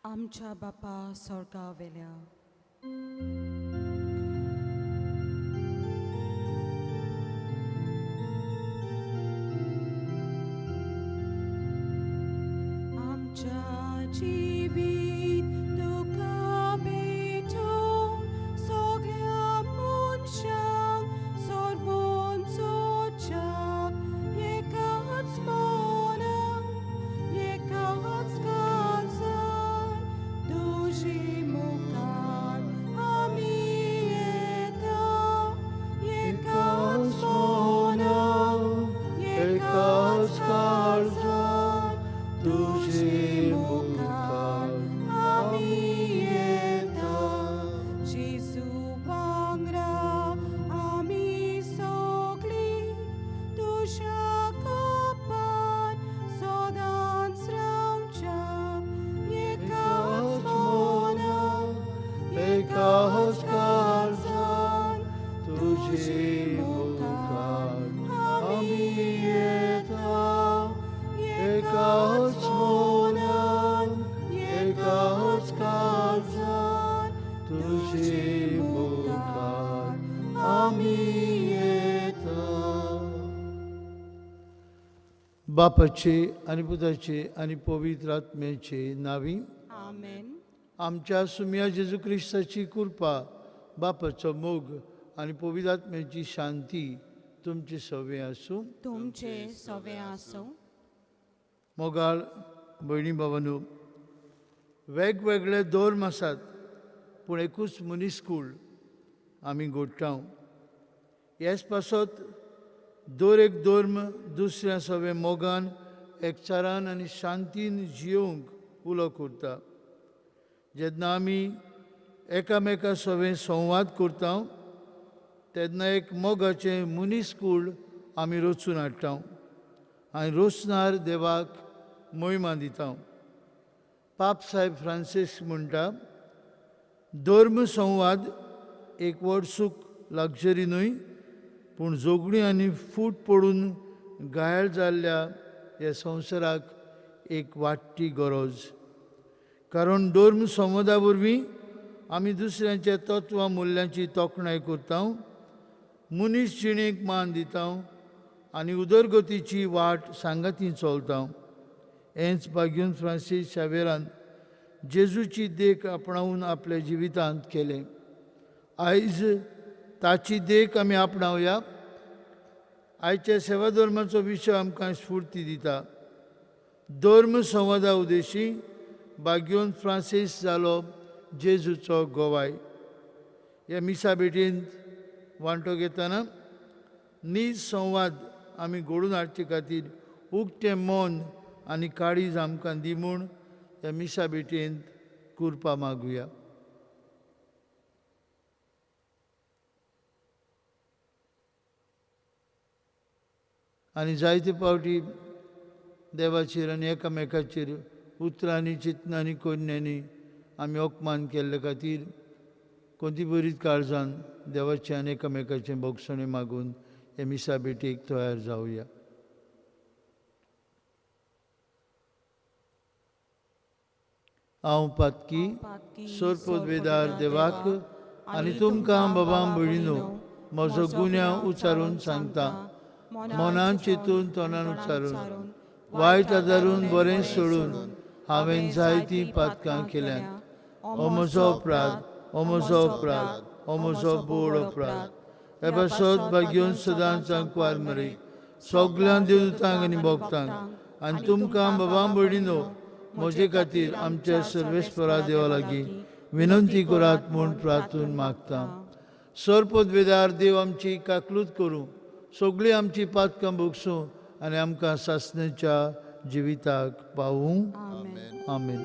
आमच्या बापा स्वर्गा वेल्या आमच्या जिवीत तुका भेटून सगळ्या मनशांक सोडवून सोदच्याक एकाच मनान एकाच काळजान तुजे मुखार आमी येता एकाच मनान एकाच काळजान तुजे मुखार आमी येता जेजू वांगडा आमी सगळीं तुज्या कपार सदांच रावच्याक एकाच मनान एकाच काळजान तुजे मुखार आमी येता एकाच मनान एकाच काळजान तुजे मुखार आमी येता. बापाचे आनी पुताचे आनी पवित्र आत्म्याचे नांवी आमेन. आमच्या सुम्या जेजू क्रिस्ताची कृपा, बापाचो मोग आनी पवित्र आत्म्याची शांती तुमचे सवे आसूं. तुमचे सवे आसूं. मोगाळ भयणी भावांनो, वेगवेगळे धर्म आसात पूण एकूच मनीसकूळ आमी घडटा. हेच पासत दर एक धर्म दुसऱ्या सवे मोगान, एकचारान आनी शांतीन जियोवंक उलो करता. जेन्ना आमी एकामेका सवे संवाद करता तेन्ना एक मोगाचें मनीसकूळ आमी रचून हाडटा आनी रचणार देवाक मोहिमा दिता. पाप साहेब फ्रांसीस म्हणटा, धर्म संवाद एक व्हड सूख लक्झरी न्हय पूण झगडीं आनी फूट पडून घायल जाल्ल्या ह्या संवसाराक एक वाडटी गरज. कारण धर्म संवादा वरवीं आमी दुसऱ्यांच्या तत्वां मुल्यांची तोखणाय करता, मनीस जिणेक मान दिता आनी उदरगतीची वाट सांगाती चलता. हेंच बाग्यून फ्रांसीस शावेरान जेजूची देख आपणावन आपल्या जिवितांत केलें. आयज ताची देख आमी आपणावया. आयच्या सेवा धर्माचो विशय आमकां स्फूर्ती दिता. धर्म संवादा उद्देशी बाग्योन फ्रांसीस जालो जेजूचो गोवाय. ह्या मिसा भेटींत वांटो घेतना नीज संवाद आमी घडोवन हाडचे खातीर उक्तें मन आनी काळीज आमकां दी म्हूण ह्या मिसा भेटींत कृपा मागुया. आनी जायते फावटी देवाचेर आनी एकामेकाचेर उतरांनी, चिंतनांनी, कोन्यांनी आमी अपमान केल्ले खातीर कोणती बरीच काळजान देवाचें आनी एकामेकाचें भोगसणें मागून हे मिसा भेटीक तयार जावया. हांव पातकी सोरपोदवेदार देवाक आनी तुमकां बाबा भयणीनो म्हजो गुन्यांव उच्चारून सांगता. मनान चिंतून तोंडान उच्चारून वायट आदारून बरें सोडून हांवें जायतीं पातकां केल्यांत. हो म्हजो अपराध, हो म्हजो अपराध, हो म्हजो बोड अपराध. हे पासत भाग्योन सदांच आंकवार मरे सगळ्यां देवतांक आनी भक्तांक आनी तुमकां बाबा भयणीनो म्हजे खातीर आमच्या सर्वेस्परा देवा लागीं विनंती करात म्हूण प्रार्थून मागता. सरपदवेदार देव आमची काकलूत करूं, सगळीं आमची पातकां भोगसूं आनी आमकां सासणेच्या जिविताक पावूं. आमेन.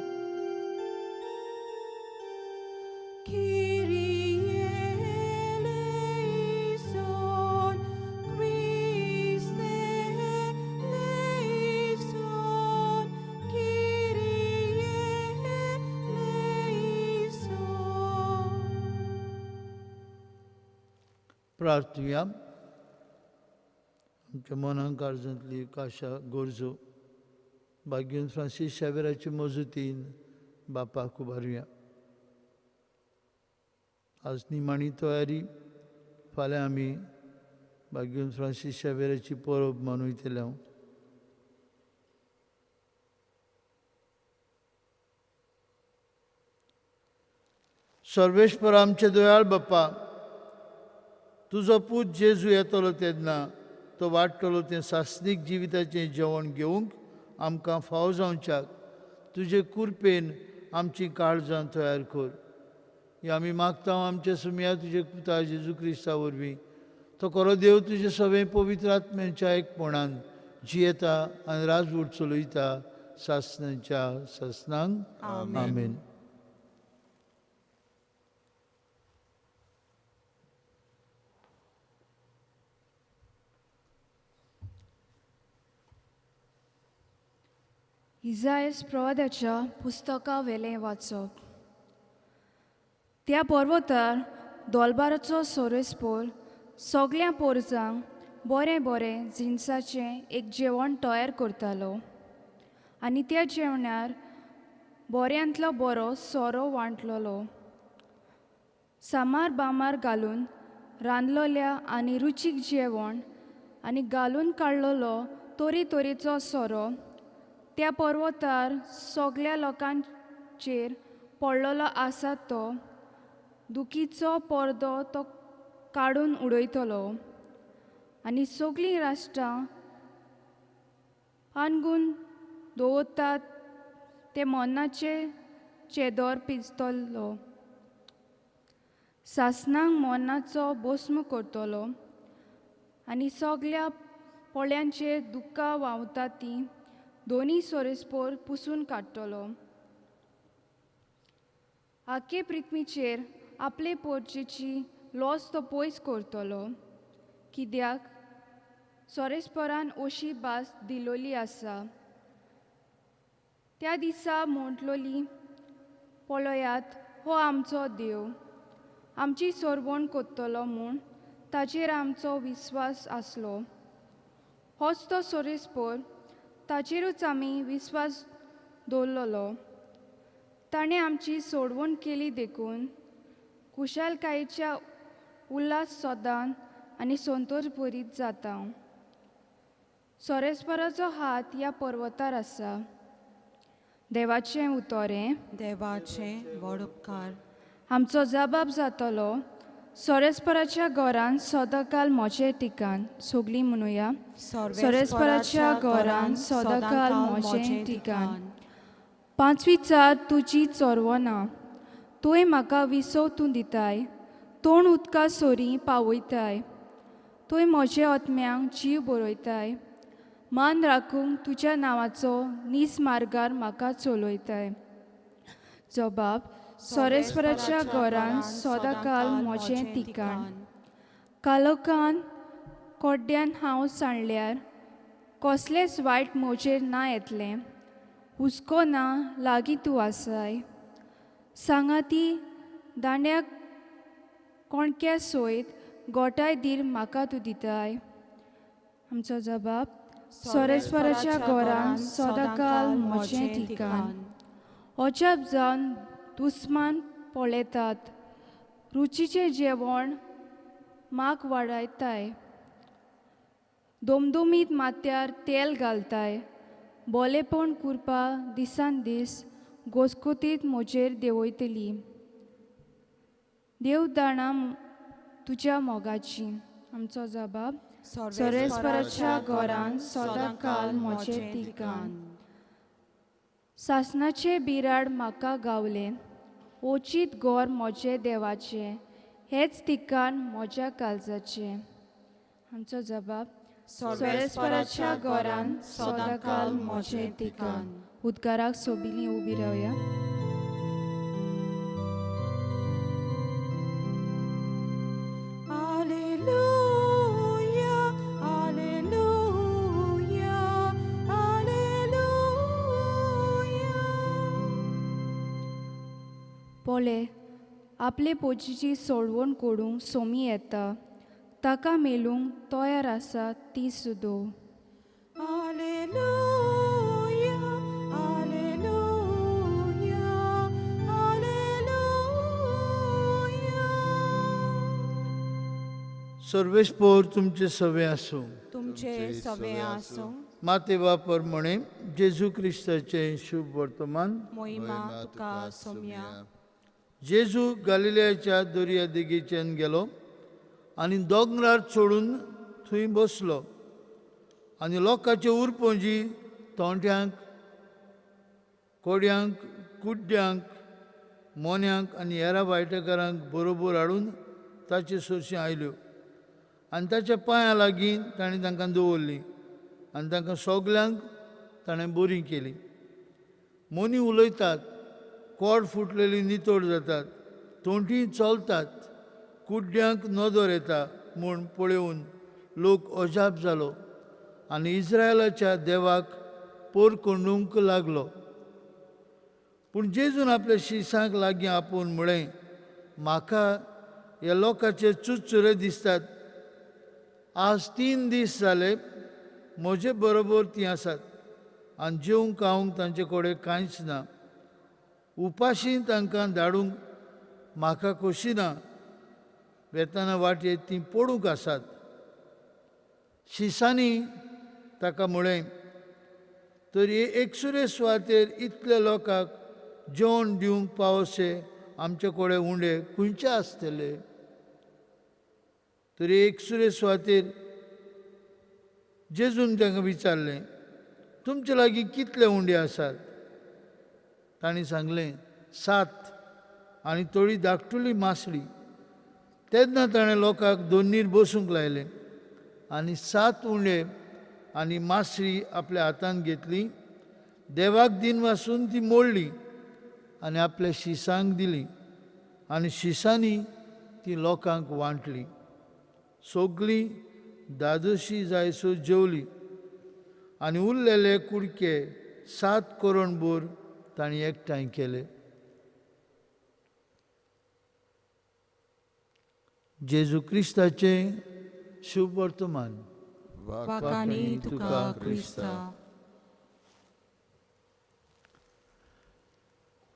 प्रार्थुया. आमच्या मनांक काळजांतली काशा गरजो बाग्यून फ्रांसीस शावेराचे मजुतीन बापाक उबारुया. आज निमाणी तयारी. फाल्यां आमी बागेवन फ्रांसीस शावेराची परब मनयतले. हांव सर्वेश्वर आमचे दयाळ बाप्पा, तुजो पूत जेजू येतलो तेन्ना तो वाडटलो तें सासणीक जिविताचें जेवण घेवंक आमकां फाव जावच्याक तुजे कुरपेन आमची काळजां तयार कर. हे आमी मागता आमच्या सुमया तुजे पुता जेजू क्रिस्ता वरवीं. तो खरो देव तुजे सगळें पवित्र आत्म्यांच्या एकपणान जियेता आनी राजवट चलयता सासणाच्या सासणांक. आमेन. इजायस प्रवादाच्या पुस्तका वेलें वाचप. त्या पर्वतार दोलबाराचो सोरेसपोर सगळ्या पोरजांक बरें बरें जिनसाचें एक जेवण तयार करतालो आनी त्या जेवणार बऱ्यांतलो बरो सोरो वांटलोलो. सामार बामार घालून रांदलोल्या आनी रुचीक जेवण आनी घालून काडलोलो तरेतरेचो सोरो त्या पर्वतार सगळ्या लोकांचेर पडलेलो आसा तो दुखीचो पडदो तो काडून उडयतलो आनी सगळीं राष्ट्रां पानगून दवरतात ते मनाचे चेदोर पिजतलो. सासणांक मनाचो भस्म करतलो आनी सगळ्या पोळ्यांचेर दुख्खां व्हांवता तीं दोनी सोरेसपोर पुसून काडटलो. आखे पृथ्वीचेर आपले पोरचेची लॉस तो पयस करतलो, कित्याक सोरेसपोरान अशी भास दिलोली आसा. त्या दिसा म्हटलोली, पळयात हो आमचो देव, आमची सोरवण करतलो म्हूण ताचेर आमचो विस्वास आसलो. होच तो सोरेसपोर, ताचेरूच आमी विस्वास दवरलेलो. ताणें आमची सोडवण केली देखून कुशालकायेच्या उल्हास सदान आनी संतोष भरीत जाता. सोरेसपोराचो हात ह्या पर्वतार आसा. देवाचें उतोरें देवाचें व्हड उपकार. आमचो जबाब जातलो सोरेसपोराच्या घरान सदांकाल म्हजें ठिकाण. सगळीं म्हणुया, सोरेसपोराच्या घरान सदांकाल म्हजें ठिकाण. पांचवी चार तुजी चोरवना, तुवें म्हाका विसव तूं दिताय, तोंड उदका सोरी पावयताय. तुवें म्हजे आत्म्यांक जीव बरयताय, मान राखूंक तुज्या नांवाचो नीस मार्गार म्हाका चलयताय. जबाब सोरेसपोराच्या घरान सदांकाल म्हजें ठिकाण. कालोकान कोड्ड्यान हांव सांडल्यार कसलेंच वायट म्हजेर ना येतलें. हुस्को ना लागीं तूं आसाय. सांगाती दांड्या कोणक्या सयत गोठाय धीर म्हाका तूं दिताय. आमचो जबाब सोरेसपोराच्या घरान सदांकाल म्हजें ठिकाण. अजाप जावन दुस्मान पळयतात, रुचीचें जेवण म्हाक वाडयताय. दोमदोमीत माथ्यार तेल घालताय. बोलेपण कुरपा दिसान दीस गोसगोतीत म्हजेर देंवयतली. देव दाणां तुज्या मोगाची. आमचो जबाब सोरेसपोराच्या घरान सदांकाल म्हजें ठिकाण. सासणाचें बिराड म्हाका गावलें, ओचीत गोर म्हजें देवाचें, हेंच ठिकाण म्हज्या काळजाचें. आमचो जबाब सोरेसपोराच्या घरान सदांकाल म्हजें ठिकाण. उद्गाराक सोबिली उबी रावया. पळय आपले पोजीची सोडवण करूंक सोमी येता, ताका मेळूंक तयार आसा ती सुदो. Alleluia, alleluia, सर्वेस्पोर तुमचे सवे आसूं. तुमचे सवे आसूं. माते बापर म्हणे जेजू क्रिस्ताचें शुभ वर्तमान. मोहिमा तुका सोम्या. जेजू गालिलियाच्या दर्या देगेच्यान गेलो आनी दोंगरार चडून थंय बसलो आनी लोकांचे उरपोंजी तोंट्यांक, कोड्यांक, कुड्ड्यांक, मोन्यांक आनी हेरा वायटकारांक बरोबर हाडून ताचे सरशीं आयल्यो आनी ताच्या पांयां लागीं ताणें तांकां दवरलीं आनी तांकां सगल्यांक ताणें बरीं केलीं. मोनी उलयतात, कोड फुटलेली नितळ जातात, तोंटी चलतात, कुड्ड्यांक नदर येता म्हूण पळोवन लोक अजाप जालो आनी इस्रायलाच्या देवाक पोरकोंडूंक लागलो. पूण जेजून आपल्या शिसांक लागीं आपोवन म्हळें, म्हाका ह्या लोकांचे चुरचुरे दिसतात. आज 3 दीस जाले म्हजे बरोबर तीं आसात आनी जेवंक खावंक तांचे कडेन कांयच ना. उपाशी तांकां धाडूंक म्हाका खोशी ना. वेताना वाटेर तीं पडूंक आसात. शिसांनी ताका म्हळें, तर हे एकसुरे सुवातेर इतल्या लोकांक जेवण दिवंक पावसे आमचे कडेन उंडे खंयचे आसतले? तर एकसुरे सुवातेर जेजून तांकां विचारलें, तुमचे लागीं कितले उंडे आसात? तांणी सांगलें, 7 आनी थोडी धाकटुली मासळी. तेन्ना ताणें लोकांक दोनीर बसूंक लायलें आनी 7 उंडे आनी मासळी आपल्या हातांत घेतली, देवाक दिनवासून ती मोडली आनी आपल्या शिसांक दिली आनी शिसांनी ती लोकांक वांटली. सगळीं दादोशी जायसो जेवली आनी उरलेले कुडके 7 करोणभर तांणी एकठांय केले. जेजू क्रिस्ताचें शुभ वर्तमान. वाखाणी तुका क्रिस्ता.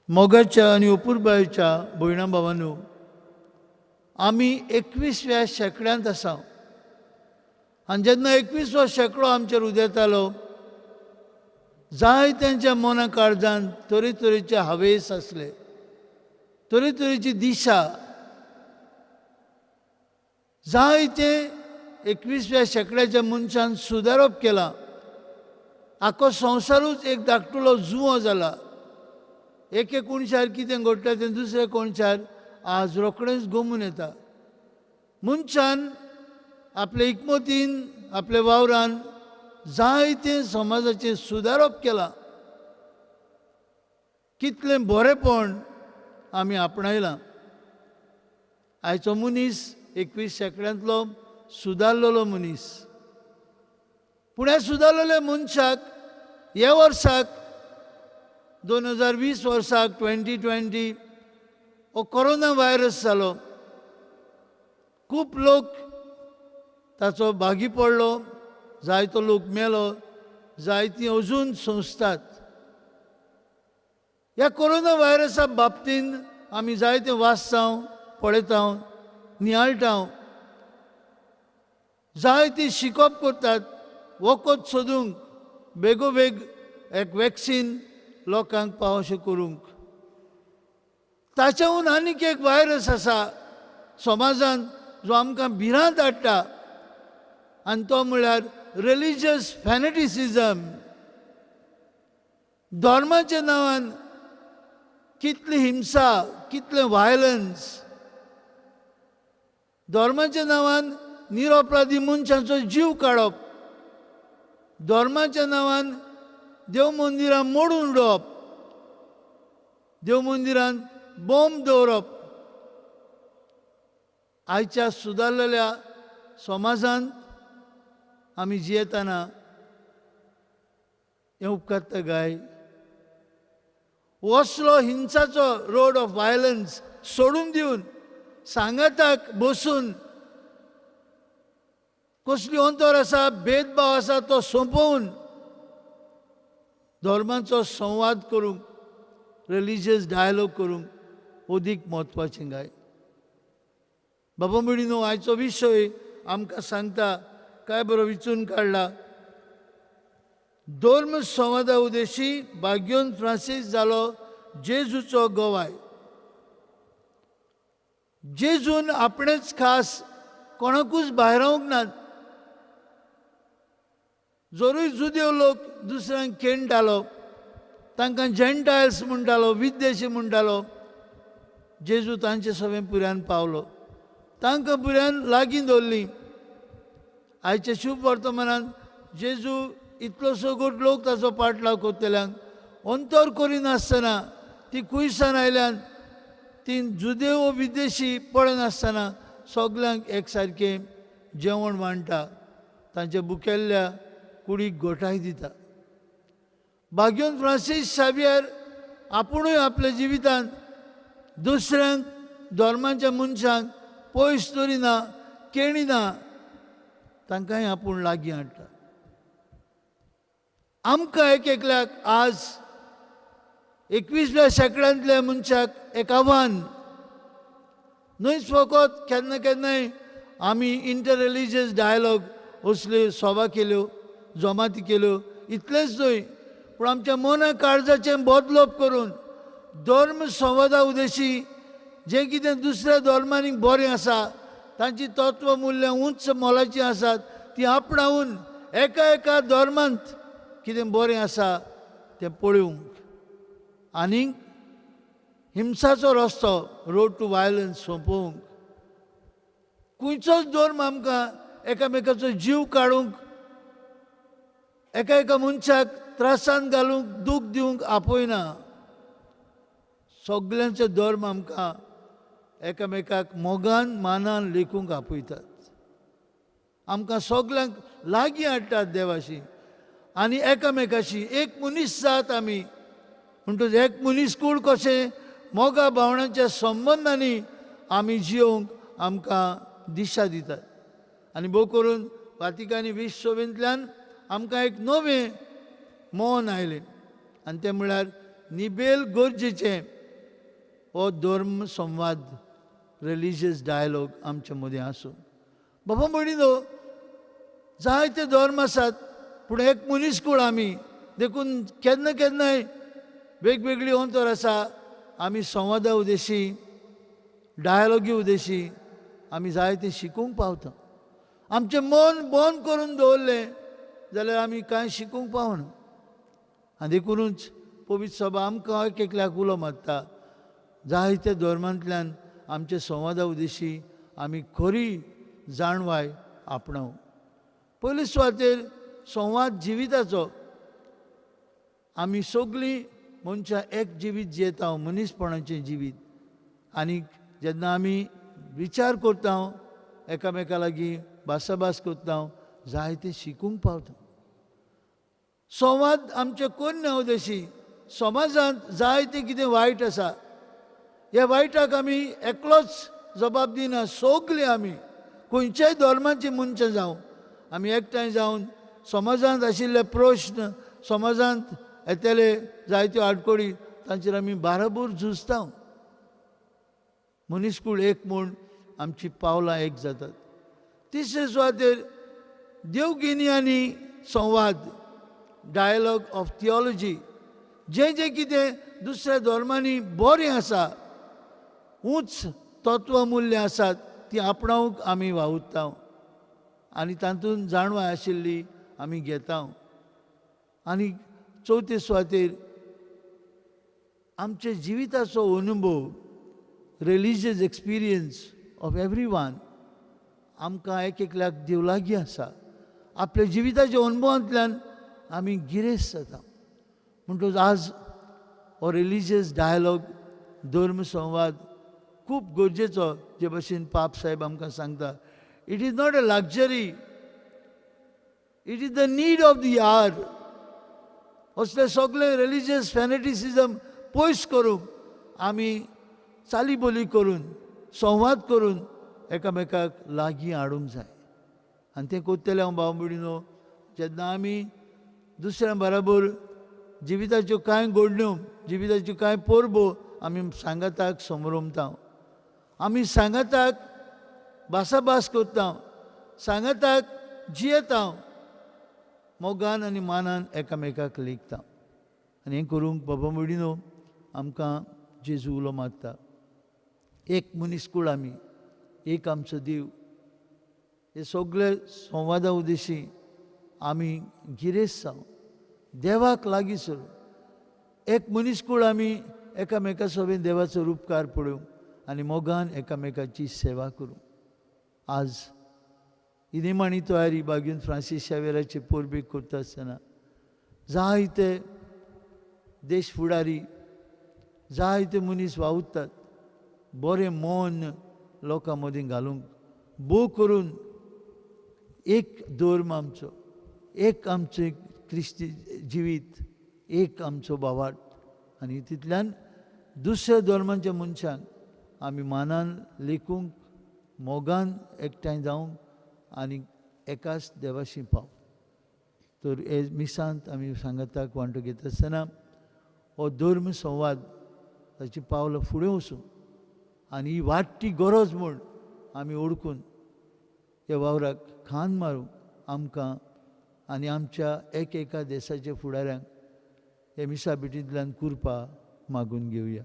मोगाच्या आनी अपुरबायेच्या भयणा भावांनो, आमी 21व्या शेंकड्यांत आसा आनी जेन्ना 21वो शेंकडो आमचेर उदेतालो, जायत्यांच्या मना काळजान तरेतरेचे हावेस आसले, तरेतरेची दिशा. जायते 21व्या शेंकड्याच्या मनशान सुदारप केलां. आखो संवसारूच एक धाकटुलो जुंवो जाला. एके कोणशार कितें घडटा तें दुसऱ्या कोणशार आज रोखडेंच गोमून येता. मनशान आपले इकमतीन, आपल्या वावरान जायतें समाजाचें सुदारप केलां. कितलें बरेंपण आमी आपणायलां. आयचो मनीस 21 शेंकड्यांतलो सुदारलेलो मनीस. पूण ह्या सुदारलेल्या मनशाक ह्या वर्साक 2020 वर्साक 2020 हो कोरोना व्हायरस जालो. खूब लोक ताचो भागी पडलो, जायतो लोक मेलो, जायतीं अजून सोंसतात. ह्या कोरोना व्हायरसा बाबतीन आमी जायते वाचता, पळयता, नियाळटा, जायती शिकप करतात वखद सोदूंक, बेगोबेग एक वॅक्सीन लोकांक पावशें करूंक. ताच्याहून आनीक एक व्हायरस आसा समाजान जो आमकां भिरांत हाडटा आनी तो म्हळ्यार रिलिजियस फॅनेटिसिजम. धर्माच्या नांवान कितली हिंसा, कितलें व्हायलन्स, धर्माच्या नांवान निरपराधी मनशांचो जीव काडप, धर्माच्या नांवान देव मंदिरां मोडून उडोवप, देव मंदिरांत बॉम्ब दवरप. आयच्या सुदारलेल्या समाजांत आमी जियेतना हें उपकारता काय? असलो हिंसाचो रोड ऑफ व्हायलन्स सोडून दिवन सांगाताक बसून कसली अंतर आसा, भेदभाव आसा तो सोंपोवन धर्माचो संवाद करूंक, रिलिजियस डायलॉग करूंक अदीक म्हत्वाचें काय? बाबा भयणीनो, आयचो विशय आमकां सांगता. काय बरो विचून काडला. धर्म संवादा उद्देशी भाग्योन फ्रांसीस जालो जेजूचो गवाय. जेजून आपणेच खास कोणाकूच भायरावंक ना. जरूय जुदेव लोक दुसऱ्यांक खेळटालो, तांकां जेंटायल्स म्हणटालो, विद्देशी म्हणटालो, जेजू तांचे सगळें पुऱ्यान पावलो, तांकां पुऱ्यान लागीं दवरलीं. आयच्या शुभ वर्तमानान जेजू इतलोसो गोट लोक ताचो पाटलाव करतल्यांक अंतर करिनासतना ती कुयसान आयल्यान ती जुदेव विदेशी पळयनासतना सगल्यांक एक सारकें जेवण वांट्टा, तांच्या बुकेल्ल्या कुडीक गोठाय दिता. भाग्योन फ्रांसीस शावियर आपुणूय आपल्या जिवितांत दुसऱ्यांक धर्माच्या मनशांक पयस दवरिना, केणिना, तांकांय आपूण लागीं हाडटा. आमकां एक एकल्याक आज 21व्या शेंकड्यांतल्या मनशाक एक आव्हान न्हयच फकत केन्ना केन्नाय आमी इंटर रिलिजियस डायलॉग असल्यो सभा केल्यो, जमाती केल्यो, इतलेंच न्हय पूण आमच्या मना काळजाचें बदलप करून धर्म संवादा उद्देशी जें कितें दुसऱ्या धर्मांनी बरें आसा, तांची तत्व मुल्यां उंच मोलाचीं आसात, ती आपणावन एका एका धर्मांत कितें बरें आसा तें पळोवंक आनी हिंसाचो रस्तो रोड टू वायलन्स सोंपोवंक. खंयचोच धर्म आमकां एकामेकाचो जीव काडूंक, एका एका मनशाक त्रासान घालूंक, दूख दिवंक आपयना. सगल्यांचे धर्म आमकां एकामेकाक मोगान मानान लेखूंक आपयतात, आमकां सगल्यांक लागीं हाडटात देवाशी आनी एकामेकाशी. एक मनीस जात आमी म्हणटकच एक मनीस कूड कशें मोगा भावणाच्या संबंदांनी आमी जियोवंक आमकां दिशा दितात. आनी भोव करून वातिकानी विश्वसभेंतल्यान आमकां एक नवें मन आयलें आनी तें म्हळ्यार निबेल गरजेचें हो धर्म संवाद, रिलिजियस डायलॉग आमचे मदीं आसूं. बाबा म्हणिनो जायते धर्म आसात पूण एक मनीस कूड आमी, देखून केन्ना केन्नाय वेगवेगळी अंतर आसा. आमी संवादा उद्देशी, डायलॉगी उद्देशी आमी जायतें शिकूंक पावता. आमचें मन बंद करून दवरलें जाल्यार आमी कांय शिकूंक पावना. आनी देखुनूच पवित्र सभा आमकां एक एकल्याक उलो मारता, जायत्या धर्मांतल्यान आमचे संवादा उद्देशी आमी खरी जाणवाय आपणावं. पयले सुवातेर संवाद जिविताचो. आमी सगळीं मनशां एक जिवीत जियेता, मनीसपणाचें जिवीत. आनी जेन्ना आमी विचार करता, एकामेका लागीं भासाभास करता, जायतें शिकूंक पावता. संवाद आमचे कोन्य उद्देशी समाजांत जायतें कितें वायट आसा, ह्या वायटाक आमी एकलोच जबाब दिना, सगळीं आमी खंयच्याय धर्माची मनशां जावं आमी एकठांय जावन समाजांत आशिल्ले प्रश्न, समाजांत येतले जायत्यो आडखळी तांचेर आमी बाराबोर झुजता. मनीसकूळ एक म्हूण आमची पावलां एक जातात. तिसरे सुवातेर देवगिनी आनी संवाद, डायलॉग ऑफ थियोलॉजी. जें जें कितें दुसऱ्या धर्मांनी बरें आसा, उंच तत्वमुल्यां आसात, ती आपणावंक आमी वावुरता आनी तातूंत जाणवाय आशिल्ली आमी घेता. आनी चवथे सुवातेर आमच्या जिविताचो अनुभव, religious experience of every one आमकां एक एकल्याक देव लागीं आसा. आपल्या जिविताच्या अनुभवांतल्यान आमी गिरेस्त जाता. म्हणटकच आज हो रिलिजियस डायलॉग, धर्म संवाद खूब गरजेचो. जे भशेन पाप साहेब आमकां सांगता, it is not a luxury, it is the need of the hour. असले सगळे रिलिजियस फॅनेटिसिजम पयस करूंक आमी चाली बोली करून, संवाद करून एकामेकाक लागीं हाडूंक जाय. आनी तें करतलें हांव भाव भयणीनो जेन्ना आमी दुसऱ्या बराबर जिविताच्यो कांय घडण्यो, जिविताच्यो कांय परबो आमी सांगाताक समरमता, आमी सांगाताक भासाभास करता, सांगाताक जियेता, मोगान आनी मानान एकामेकाक लेखता. आनी हें करूंक बाबा भयणीनो आमकां जेजू उलो मारता. एक मनीसकूळ आमी, एक आमचो देव. हे सगळे संवादा उद्देशी आमी गिरेस्त जावं, देवाक लागीं सरूं. एक मनीसकूळ आमी एकामेका सोबेन देवाचो उपकार पळोवं आनी मोगान एकामेकाची सेवा करूं. आज ही निमाणी तयारी बागीन फ्रांसीस शावेराचे परबेक करता आसतना जायते देश फुडारी, जायते मनीस वावुरतात बरें मन लोकां मदीं घालूंक, भोव करून एक धर्म आमचो, एक आमचें क्रिस्ती जिवीत, एक आमचो भावार्थ. आनी तितल्यान दुसऱ्या धर्माच्या मनशांक आमी मानान लेखूंक, मोगान एकठांय जावंक आनी एकाच देवाशी पाव. तर हे मिसांत आमी सांगाताक वांटो घेता आसतना हो धर्म संवाद ताची पावलां फुडें वचूं आनी ही वाडटी गरज म्हूण आमी ओळखून ह्या वावराक खांद मारूंक आमकां आनी आमच्या एक एका देशाच्या फुडाऱ्यांक हे मिसा भेटींतल्यान कृपा मागून घेवया.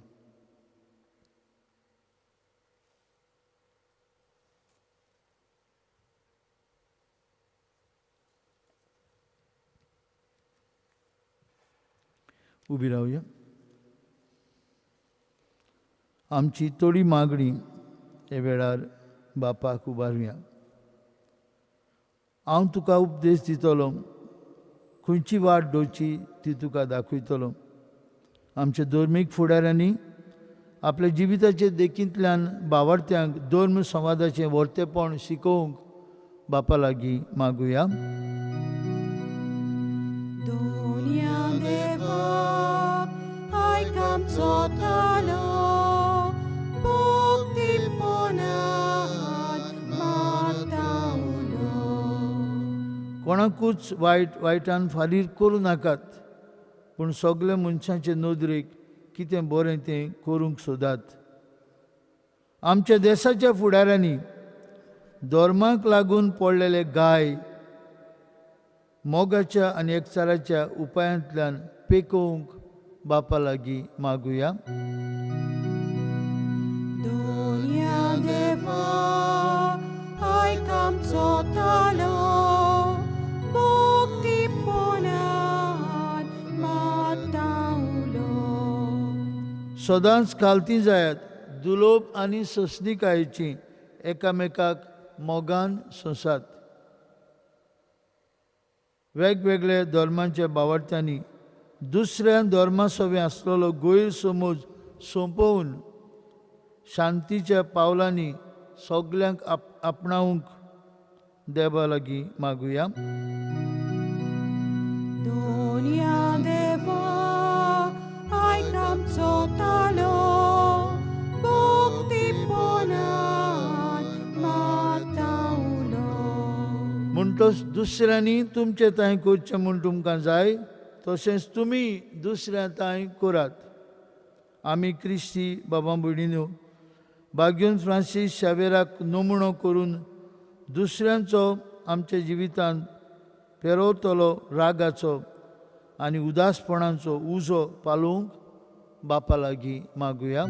उबी रावया. आमची थोडी मागणी हे वेळार बापाक उबारुया. हांव तुका उपदेश दितलो, खंयची वाट दवरची ती तुका दाखयतलो. आमच्या धर्मीक फुडाऱ्यांनी आपल्या जिविताचे देखींतल्यान भावार्थ्यांक धर्म संवादाचें वर्तेपण शिकोवंक बापा लागीं मागुया. कोणाकूच वायट वायटान फारीर करूं नाकात, पूण सगल्या मनशांचे नदरेक कितें बरें तें करूंक सोदात. आमच्या देशाच्या फुडाऱ्यांनी धर्माक लागून पडलेले गाय मोगाच्या आनी एकचाराच्या उपायांतल्यान पेकोवंक बापा लागीं मागुया. सदांच खालती जायात, दुलोब आनी सोंसणीकायेची एकामेकाक मोगान सोंसात. वेगवेगळ्या धर्मांच्या भावार्थ्यांनी दुसऱ्या धर्मा सवें आसलेलो गैरसमज सोंपोवन शांतीच्या पावलांनी सगल्यांक आपणावंक देवा लागीं मागुया. म्हणटच दुसऱ्यांनी तुमचे तांय करचें म्हूण तुमकां जाय, तशेंच तुमी दुसऱ्या तांय करात. आमी क्रिस्ती बाबा भयणीनो बाग्यून फ्रांसीस शावेराक नमुणो करून दुसऱ्यांचो आमच्या जिवितांत पेरवतलो रागाचो आनी उदासपणाचो उजो पालोवंक बापा लागीं मागुया.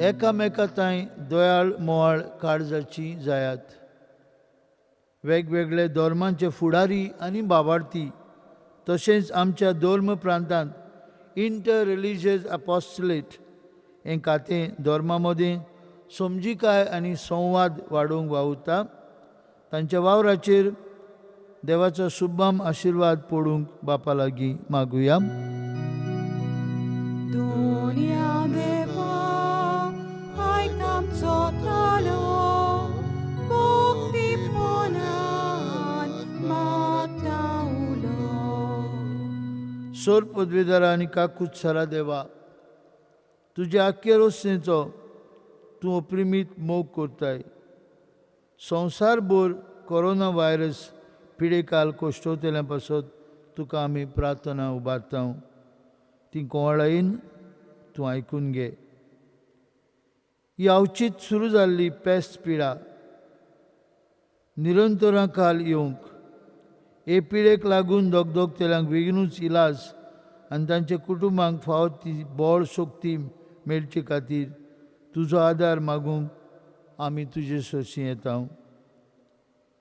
एकामेका तांय दयाळ मोवाळ काळजाची जायात. वेगवेगळे धर्मांचे फुडारी आनी भावार्थी तशेंच आमच्या धर्म प्रांतांत इंटर रिलिजियस अपॉस्टलेट हें खातें धर्मा मदीं समजिकाय आनी संवाद वाडोवंक वावुरता. तांच्या वावराचेर देवाचो शुभम आशिर्वाद पडूंक बापा लागीं मागुया. सोर पदवेदारा आनी काकूत सरा देवा, तुज्या आख्खे रोसणेचो तूं अप्रिमीत मोग करताय. संवसारभर कोरोना व्हायरस पिडेकाल कोश्टवतल्या पासत तुका आमी प्रार्थना उबारता. ती कोवाळायेन तूं आयकून घे. ही अवचीत सुरू जाल्ली पेस्त पिडा निरंतरां काल येवंक हे पिडेक लागून दगदगतल्यांक बेगीनूच इलाज आनी तांच्या कुटुंबांक फावो ती बळ शक्ती मेळचे खातीर तुजो आदार मागूंक आमी तुजे सरशीं येता.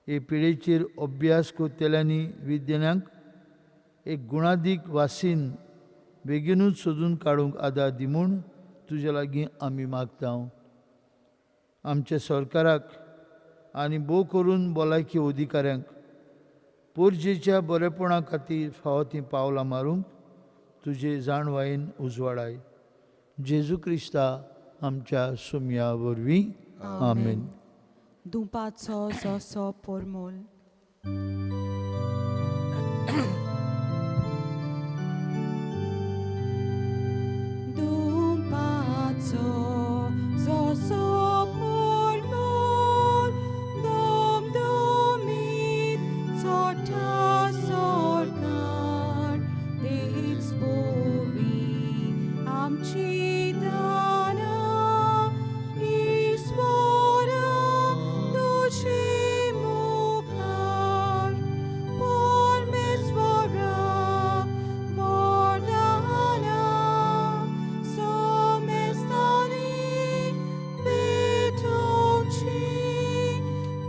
हे पिडेचेर अभ्यास करतल्यांनी विज्ञानाक एक गुणादीक वासीन बेगीनूच सोदून काडूंक आदार दी म्हूण तुजे लागीं आमी मागता. आमच्या सरकाराक आनी भोव करून भलायकी अधिकाऱ्यांक पोरजेच्या बरेपणा खातीर फावो तीं पावलां मारूंक तुजे जाणवायेन उजवाडाय. जेजू क्रिस्ता आमच्या सुमया वरवीं आमेन. दुपाचो जसो पोरमोल. दुपाचो जसो पोरमोल दमदमीत चोटा सरकार तेच बोवी आमची दानां ईश्वरा तुजे मुखार परमेश्वरा वरदानां समेस्तांनी भेटोवची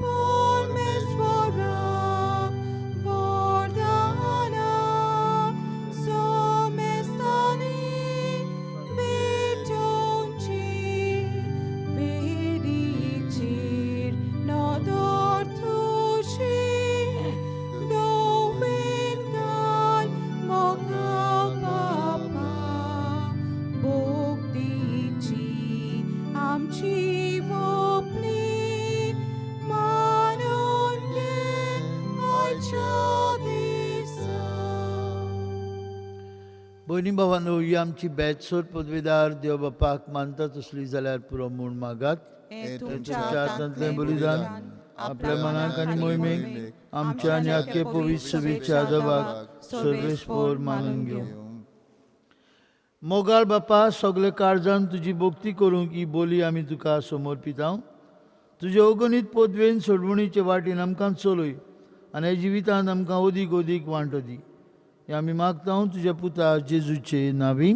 परमेश्वरा वरदानां समेस्तांनी भेटोवची वेदीचेर नदर तुजी दोवेन घाल म्हाका बापा भोगतीची आमची वपनी मानून घे आयच्या दिसा. भयणी भावांनो, ही आमची बेतसोर पदवीदार देव बापाक मानता तसली जाल्यार पुरो म्हूण मागात. तुमच्या हातांतलें बलिदान आपल्या मनाक आनी मोहिमेक आमच्या आनी आख्खे पवित्र सभेच्या आदाबाक सर्वेस्पोर मानून घेवं. मोगाळ बापा, सगळे काळजान तुजी भक्ती करूंक ही बोली आमी तुका समर्पिता. तुजे अगणीत पदवेन सोडवणीचे वाटेन आमकां चलय आनी ह्या जिवितांत आमकां अदीक अदीक वांटो दी. हे आमी मागता तुज्या पुता जेजूचे नांवी.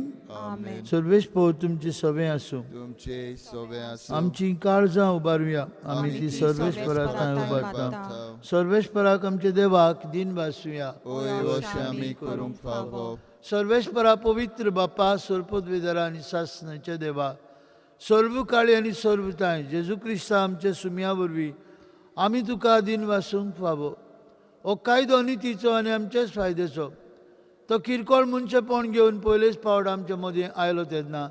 सर्वेस्पोर तुमचे सवे आसूं. तुमचे सवे आसूं. आमची काळजां उबारुया. आमी ती सर्वेस्परा थंय उबारता. सर्वेस्पराक आमच्या देवाक दिन भासुया. होय अशें आमी करूंक फावो. सर्वेस्परा पवित्र बापा, सर्पदवेदरा आनी सासणाच्या देवा, सर्व काळी आनी सर्व तांय जेजू क्रिस्ता आमच्या सुमया वरवीं आमी तुका दिन वासूंक फावो. हो कायदो नितीचो आनी आमच्याच फायद्याचो. तो किरकोळ मनशेपण घेवन पयलेच फावट आमच्या मदीं आयलो तेन्ना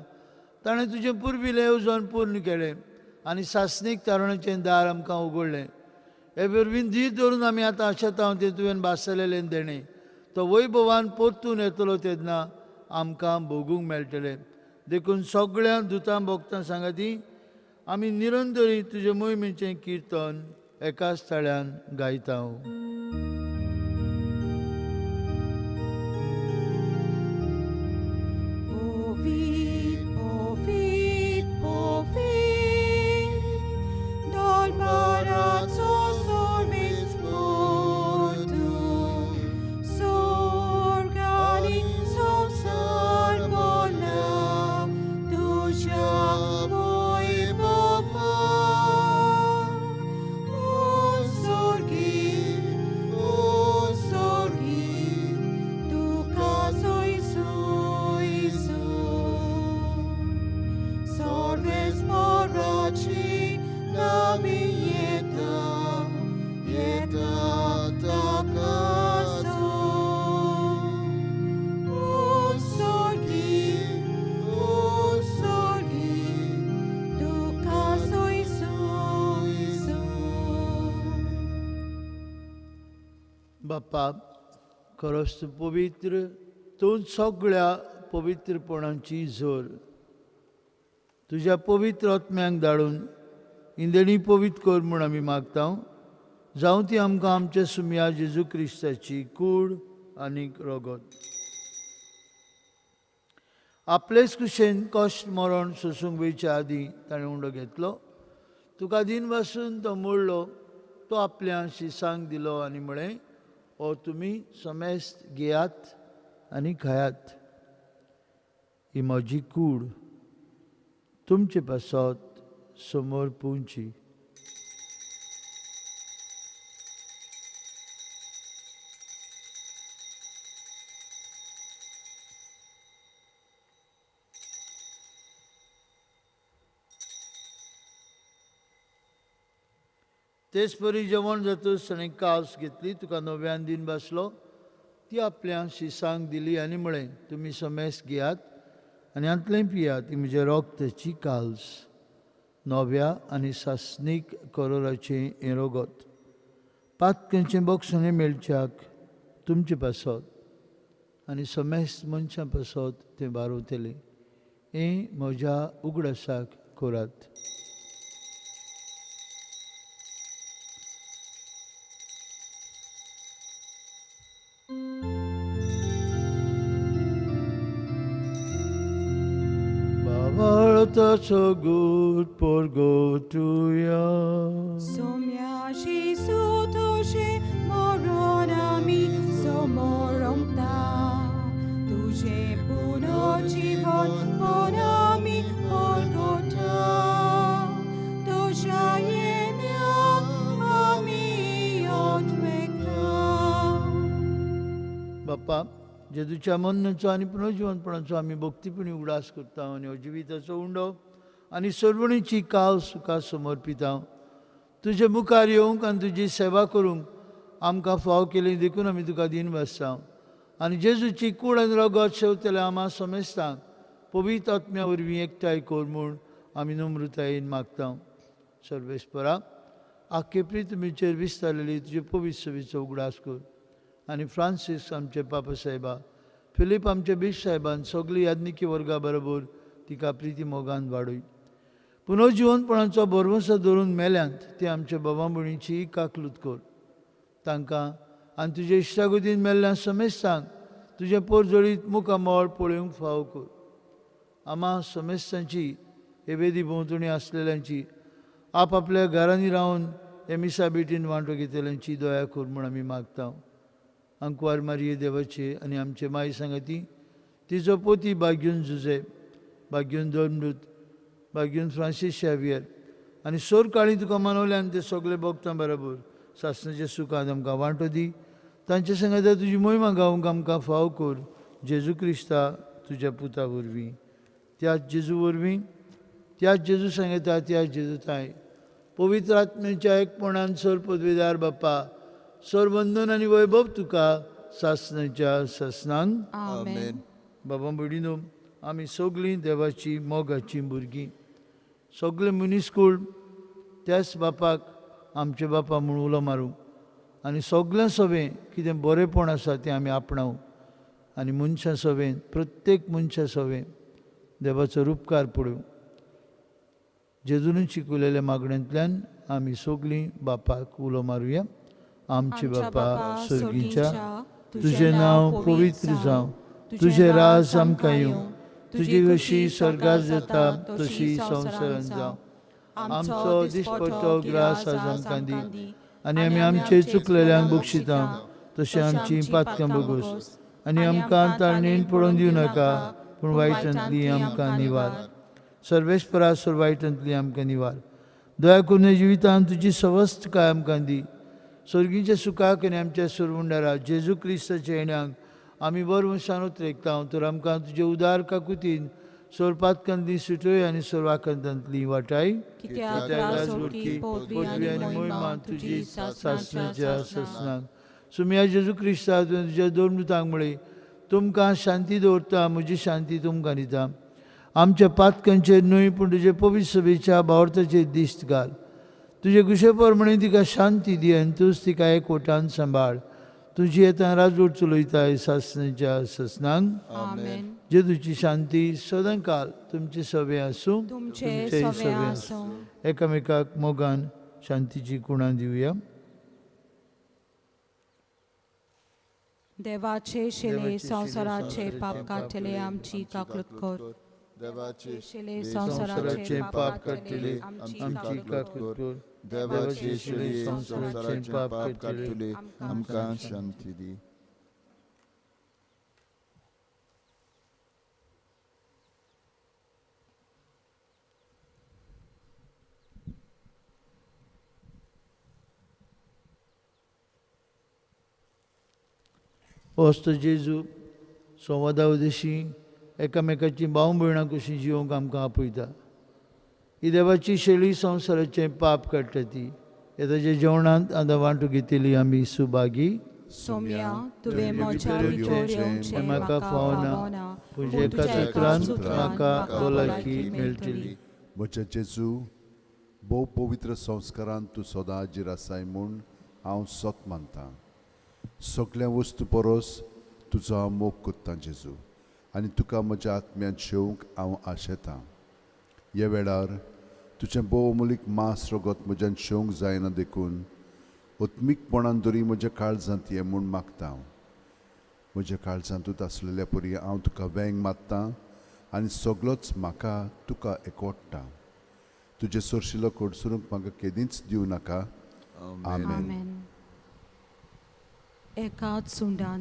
ताणें तुजें पुर्विल्लें येवजण पूर्ण केलें आनी सासणीक तारुण्याचें दार आमकां उगडलें. हे वरवीं धीर धरून आमी आतां आशेता तें तुवें भासलेलें देणें तो वैभवान परतून येतलो तेन्ना आमकां भोगूंक मेळटलें. देखून सगळ्या दुतां भोगतां सांगाती आमी निरंतरी तुजे मोहिमेचें किर्तन एकाच ताळ्यान गायता. बापा, खरोच तूं पवित्र, तूं सगळ्या पवित्रपणाची जोर. तुज्या पवित्र आत्म्यांक धाडून इंदणी पवित्र कर म्हूण आमी मागता, जावं ती आमकां आमच्या सुमया जेजू क्रिस्ताची कूड आनीक रगत. आपलेच कुशेन कश्ट मरण सोसूंक वयच्या आदीं ताणें उंडो घेतलो. तुका दिन वासून तो मोडलो, तो आपल्या शिसांक दिलो आनी म्हळें, हो तुमी समेस्त घेयात आनी खायात. ही म्हजी कूड तुमचे पासत समोर पुंची. तेच परी जेवण जातूच ताणें कास घेतली, तुका नव्यान दिन बसलो, ती आपल्या शिसांक दिली आनी म्हळें, तुमी समेस्त घेयात आनी हांतलें पियात. ही म्हज्या रोगताची काल्स, नव्या आनी सासणीक करोराचें हें रगत. पातकांचें बक्षणें मेळच्याक तुमचे पासत आनी समेस्त मनशां पासत तें बारवतलें. हें म्हज्या उगडासाक करात. So good por go to ya. Somya Jesu tuje moronami somoromta. Tuje puno jivon ponami porgota. Toja ami otmekta. Bapa, जेजूच्या मरणाचो आनी पुनर्जिवनपणाचो आमी भक्तीपणी उगडास करता आनी हो जिविताचो उंडो आनी सर्वणीची काल सुखा समर्पिता. तुजे मुखार येवंक आनी तुजी सेवा करूंक आमकां फाव केली देखून आमी तुका दिन बसता. आनी जेजूची कूड आनी रगत शेवतल्या आमा समेस्तांक पवित्र आत्म्या वरवीं एकठांय कर म्हूण आमी नम्रतायेन मागता. सर्वेस्परा, आख्खे पृथ्वीचेर विस्तारलेली तुजे पवित्र सभेचो उगडास कर आनी फ्रांसीस आमचे पापा साहेबा, फिलीप आमचे बीश साहेबान सगळी याज्ञिकी वर्गा बरोबर तिका प्रिती मोगान वाडय. पुनर्जिवनपणाचो भरवंसो धरून मेल्यांत ते आमच्या बाबा भयणीची काकलूत कर. तांकां आनी तुजे इश्टागतीन मेल्ल्या समेस्तांक तुजें पोरजळीत मुखामळ पळोवंक फावो कर. आमा समेस्तांची हे वेदी भोंवतणी आसलेल्यांची, आपआपल्या घरांनी रावन हे मिसा बेटीन वांटो घेतल्यांची दया कर म्हूण आमी मागता. अंकवार मारिये देवाचे आनी आमचे माई सांगाती, तिचो पोती बाग्यून जुजे, बाग्यून धर्मदूत, बाग्यून फ्रांसीस शावियर आनी सोर काळी तुका मनवल्यान ते सगळे भक्तां बरोबर सासणाच्या सुखांत आमकां वांटो दी. तांचे सांगाता तुजी मोहिमा गावंक आमकां फाव कर. जेजू क्रिस्ता तुज्या पुता वरवीं, त्याच जेजू वरवीं, त्याच जेजू सांगता, त्याच जेजू ताय पवित्र आत्म्याच्या एकपणान सर पदवेदार बाप्पा, सरवंदन आनी वैभव तुका सासणाच्या सासणांक. आमेन. बाबा भयणीनो, आमी सगळीं देवाची मोगाचीं भुरगीं. सगळे मनीसकूळ त्याच बापाक आमचे बापा म्हूण उलो मारूं आनी सगळ्यां सवें कितें बरेंपण आसा तें आमी आपणावं आनी मनशां सवें, प्रत्येक मनशां सवें देवाचो रुपकार पळोवं. जेजून शिकयलेल्या मागण्यांतल्यान आमी सगळीं बापाक उलो मारुया. आमचे बापा सर्गीच्या, तुजें नांव पवित्र जावं, तुजें राज आमकां येवं, तुजी कशी स्वर्गार जाता तशी संवसारांत जावं. आमचो दिसपट्टो ग्रास आज आमकां दी आनी आमी आमचे चुकलेल्यांक बक्षिता तशें आमची पातकां बगोस आनी आमकां ताळणेन पडोवन दिवं नाका, पूण वायटांतली आमकां निवार. सर्वेस्परा सर वायटांतली आमकां निवार. दया करून जिवितांत तुजी सवस्तकाय आमकां दी. स्वर्गीच्या सुखाक आनी आमच्या सुरवुंडारा जेजू क्रिस्ताच्या येण्याक आमी बरवंशान उतरेकता. तर आमकां तुजे उदार काकुतीन सोरपातकांतली सुटय आनी सोरवाकांतांतली वाटाय. पदवी आनी मोहिमा तुजी सासणाच्या सासणाक. सुमया जेजू क्रिस्ता, तुवें तुज्या दोन मृतांक म्हळें, तुमकां शांती दवरता, म्हजी शांती तुमकां दिता. आमच्या पातकांचेर न्हय पूण तुजे पवित्र सभेच्या भावार्थाचेर दिश्ट घाल. तुजे कुशे प्रमाणे तिका शांती दी आनी तूंच तिका एकवटान सांबाळ. तुजी येता राजवट चलयताय सासणाच्या सासणांक. जेजूची शांती सदांकाल तुमचे सवे आसूं, तुमचे सवे आसूं. एकामेकाक मोगान शांतीची कुणां दिवया. देवाचे शिले संवसाराचे पाप काडटले आमची काकूत कर. देवाचे शिले संवसाराचे पाप काडटले आमची काकूत कर. देवाचे शिले संवसाराचे पाप काडटले आमकां शांती दी. वस्त जेजू संवादा उदेशी एकामेकाची भाव भयणां कशी जिवंक आमकां आपयता. ही देवाची शैली संवसाराचें पाप काडटा ती हे ताच्या जेवणांत आतां वांटू घेतली आमी सुभागी. सोम्या तुवें म्हज्या भितर येवचें म्हाका फावना, पूण एका सुत्रान म्हाका भलायकी मेळटली. म्हज्या जेजू, भोव पवित्र संस्कारान तूं सदां हाजीर आसाय म्हूण हांव सत मानतां. सगळ्या वस्तू परस तुजो हांव मोग करतां जेजू, आनी तुका म्हज्या आत्म्यांत शेवंक हांव आशेतां. ह्या वेळार तुजें भोव अमोलीक मास रगत म्हज्यान शेवंक जायना देखून आत्मीकपणान तरी म्हज्या काळजांत ये म्हूण मागता हांव. म्हज्या काळजांतूच आसलेल्या परी हांव तुका वेंग मारतां आनी सगळोच म्हाका तुका एकवडटा. तुजें सोरशिलो कडसरूंक म्हाका केदींच दिवं नाका. आमेन. एकाच सुंडान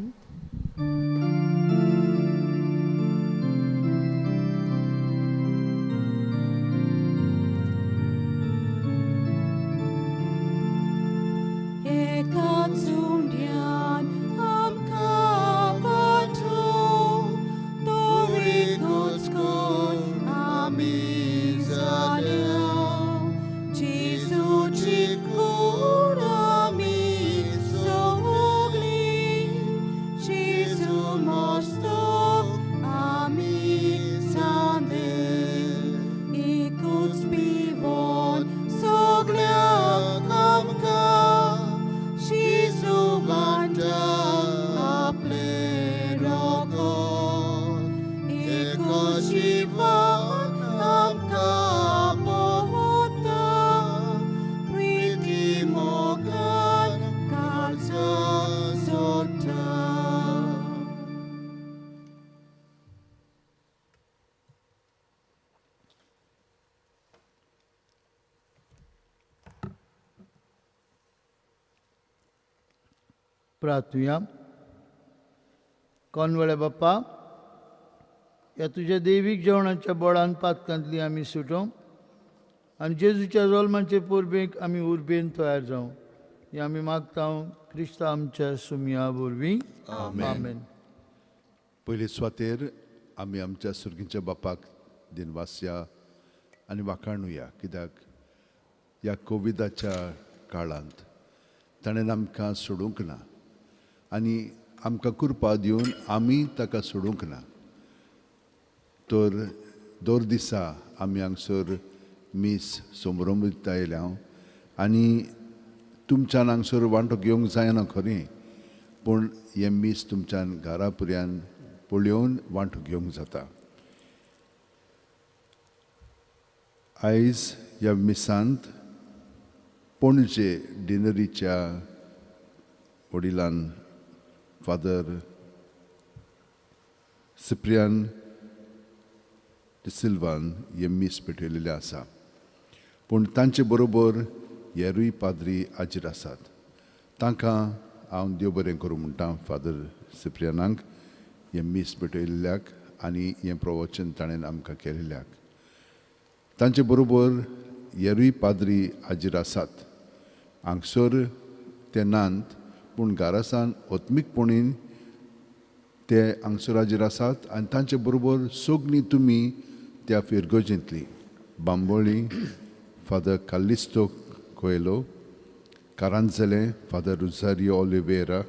एकाच सुंड्यान आमकां वांटो तोरीकूच कोण आमी जाल्या. जेजूची कूड आमी प्रार्थुया. कोनवळे बाप्पा, ह्या तुज्या दैवीक जेवणाच्या बळान पातकांतली आमी सुटोवंक आनी जेजूच्या जल्माचे परबेक आमी उर्बेन तयार जावं हें आमी मागता क्रिस्ता आमच्या सुमया वरवीं. आमेन. पयले सुवातेर आमी आमच्या सुर्गीच्या बापाक दिनवासया आनी वाखाणुया, कित्याक ह्या कोविडाच्या काळांत ताणें आमकां सोडूंक ना आनी आमकां कृपा दिवन आमी ताका सोडूंक ना. तर दर दिसा आमी हांगसर मीस समरंभीत आयल्या हांव आनी तुमच्यान हांगसर वांटो घेवंक जायना खरें, पूण हें मीस तुमच्यान घरा पर्यान पळोवन वांटो घेवंक जाता. आयज ह्या मिसांत पणजे डिनरीच्या वडिलान फादर सिप्रियान डिसिल्वान हें मीस पेटयलेलें आसा, पूण तांचे बरोबर हेरूय पाद्री हाजीर आसात. तांकां हांव देव बरें करूं म्हणटा फादर सिप्रियानाक हें मीस पेटयल्ल्याक आनी हें प्रवचन ताणें आमकां केल्ल्याक. तांचे बरोबर हेरूय पाद्री हाजीर आसात. हांगसर ते नात, पूण घरासान आत्मीकपणीन ते हांगसर हाजीर आसात आनी तांचे बरोबर सगळीं तुमी त्या फिरगर्जेंतली Bambolim father Callisto Coelho, Caranzalem father Rosario Oliveira,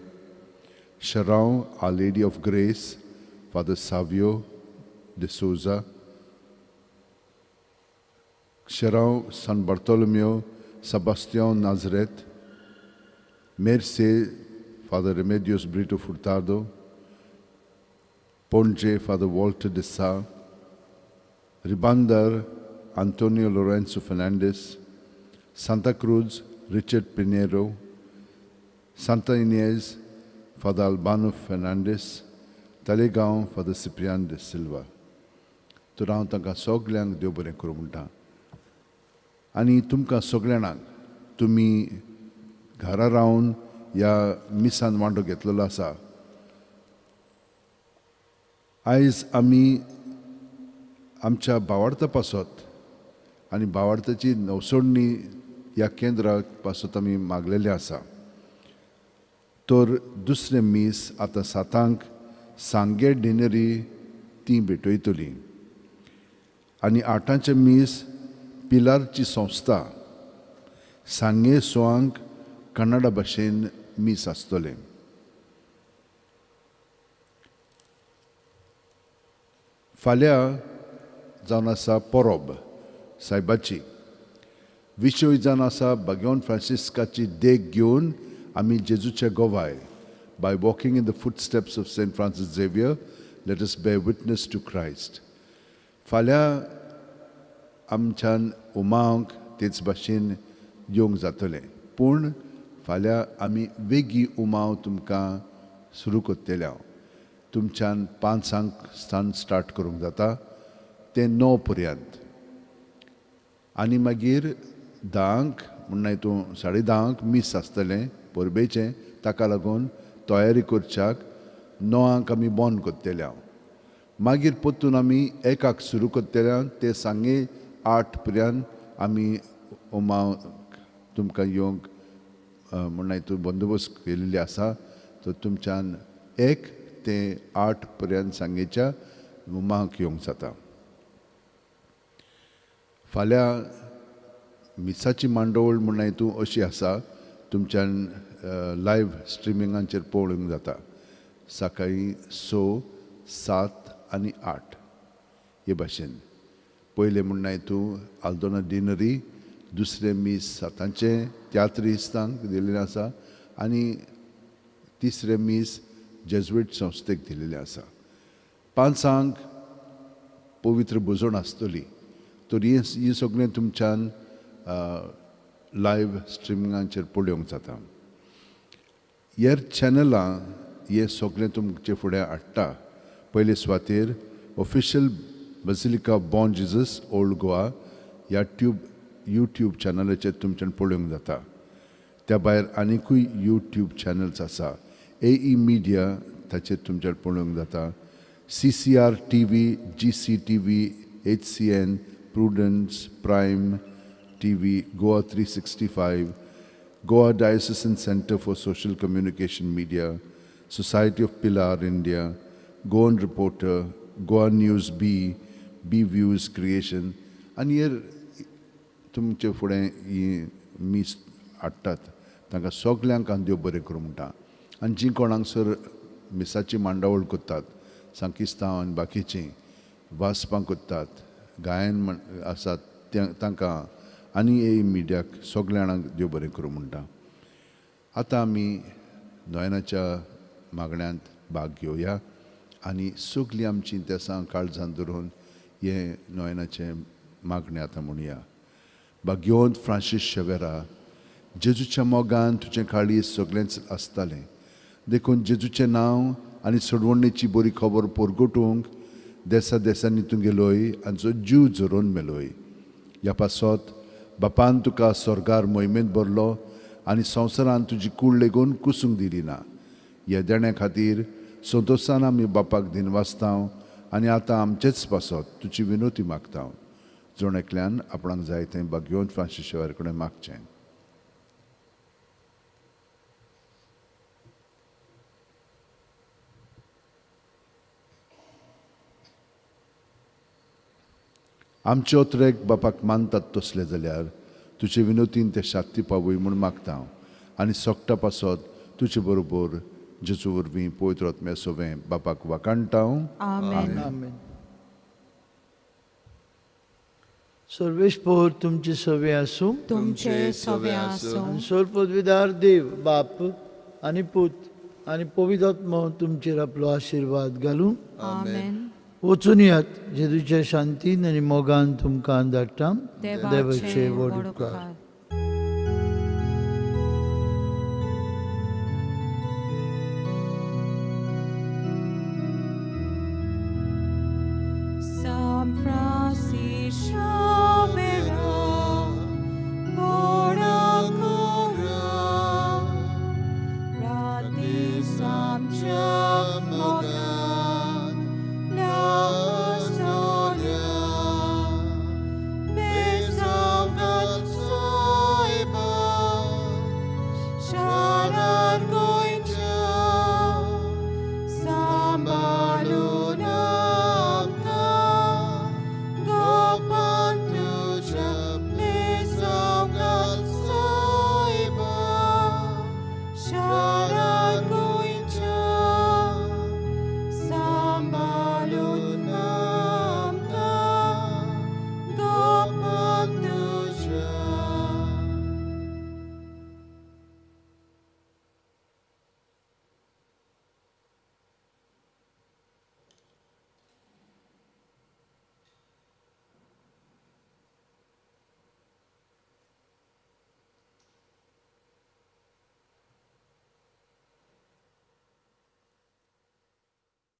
Chorao our lady of grace father Savio D'Souza, Chorao San Bartolomeu Sebastiao Nazareth, Merces father Remedios Brito Furtado, Panaji father Walter D'Sa, Ribandar Antonio Lourenco Fernandes, Santa Cruz Richard Pinheiro, Santa Inez Father Albano Fernandes, Taleigao Father Cyprian de Silva. तर हांव तांकां सगल्यांक देव बरें करूं म्हणटा आनी तुमकां सगळ्यांक तुमी घरा रावन ह्या मिसान वांटो घेतलेलो आसा. आयज आमी आमच्या भावार्था पासत आनी भावार्थाची नवसोडणी ह्या केंद्रा पासत आमी मागलेलें आसा. तर दुसरें मीस आतां 7 सांगे डिनरी ती भेटयतली आनी 8 मीस पिलारची संस्था सांगे 6 कन्नडा भाशेन मीस आसतलें. फाल्यां जावन आसा परब सायबाची. विशय जावन आसा भाग्यवंत फ्रांसिस्काची देख घेवन आमी जेजूचे गोवाय. By walking in the footsteps of Saint Francis Xavier let us bear witness to Christ. फाल्यां आमच्यान उमांक तेच भाशेन येवंक जातलें, पूण फाल्यां आमी वेगीं उमाव तुमकां सुरू करतले. हांव तुमच्यान 5 स्थान स्टार्ट करूंक जाता तें 9 पर्यंत आनी मागीर 10 म्हणल्यार तूं 10:30 मीस आसतलें परबेचें. ताका लागून तयारी करच्याक 9 आमी बंद करतले. हांव मागीर परतून आमी 1 सुरू करतले ते सांगे 8 पर्यंत आमी उमाव तुमकां येवंक म्हणल्यार तूं बंदोबस्त केल्ली आसा. तर तुमच्यान 1 ते 8 पर्यंत सांगेच्या उमाक येवंक जाता. फाल्यां मिसाची मांडवळ म्हणल्यार तूं अशी आसा, तुमच्यान लायव्ह स्ट्रिमिंगाचेर पळोवंक जाता. सकाळीं 6, 7 आनी 8 हे भाशेन. पयलें म्हणल्यार तूं आल्दोना डिनरी, दुसरें मीस 7 तियात्रिस्तांक दिल्लें आसा आनी तिसरें मीस जेजुईट संस्थेक दिल्लें आसा. 5 पवित्र भोजन आसतली. तर हें सगळें तुमच्यान लायव्ह स्ट्रिमिंगाचेर पळोवंक जाता. हेर चॅनलां हें सगळें तुमचे फुडें हाडटा. पयले सुवातेर official Basilica of Bom Jesus Old Goa ह्या यूट्यूब चॅनलाचेर तुमच्यान पळोवंक जाता. त्या भायर आनिकूय यूट्यूब चॅनल्स आसा. AE media ताचेर तुमच्यान पळोवंक जाता. CCR TV, GCTV, HCN, Prudence, Prime TV, Goa 365, Goa Diocesan Centre for Social Communication Media, Society of Pilar India, Goan Reporter, Goa News B, B Views Creation आनी हेर तुमचे फुडें ही मीस हाडटात. तांकां सगल्यांक हांव देव बरें करूं म्हणटा. आनी जीं कोण हांगसर मिसाची मांडावळ करतात, सांकिस्तांव आनी बाकीचीं वाचपां करतात, गायन आसात तांकां आनी ए मिडियाक सगल्या जाणांक देव बरें करूं म्हणटा. आतां आमी नयनाच्या मागण्यांत भाग घेवया आनी सगलीं आमचीं तेसां काळजान धरून हें नयनाचें मागणें आतां म्हणया. भाग्यवंत फ्रांसीस शेवेरा, जेजूच्या मोगान तुजें काळीज सगळेंच आसतालें, देखून जेजूचें नांव आनी सोडवणेची बरी खबर परगटूंक देसा देसांनी तूं गेलोय आनी जो जीव झरोवन मेलोय. ह्या पासत बापान तुका स्वर्गार मोहिमेंत भरलो आनी संवसारान तुजी कूड लेगून कुसूंक दिली ना. ह्या देण्या खातीर संतोशान आमी बापाक दिनवासता आनी आतां आमचेच पासत तुजी विनोती मागता. जण एकल्यान आपणाक जाय तें भाग्यवंत फ्रांसीस शेवेरा कडेन मागचें. आमचे ओत्रेक बापाक मानतात तसले जाल्यार तुजे विनोतीन ते शांती पावय म्हूण मागता हांव आनी सोकटा पासत तुजे बरोबर जेजू वरवीं पवित्र आत्म्या सोवें बापाक वाखाणटा हांव. आमेन. सर्वेस्पोर तुमचे सवे आसूं, तुमचे सवे आसूं. सर्वपदवीदार देव बाप आनी पूत आनी पवित्र आत्मो तुमचेर आपलो आशिर्वाद घालूं. आमेन. वचून यात जेजूच्या शांतीन आनी मोगान तुमकां धाडटा. देवाचे व्हड उपकार.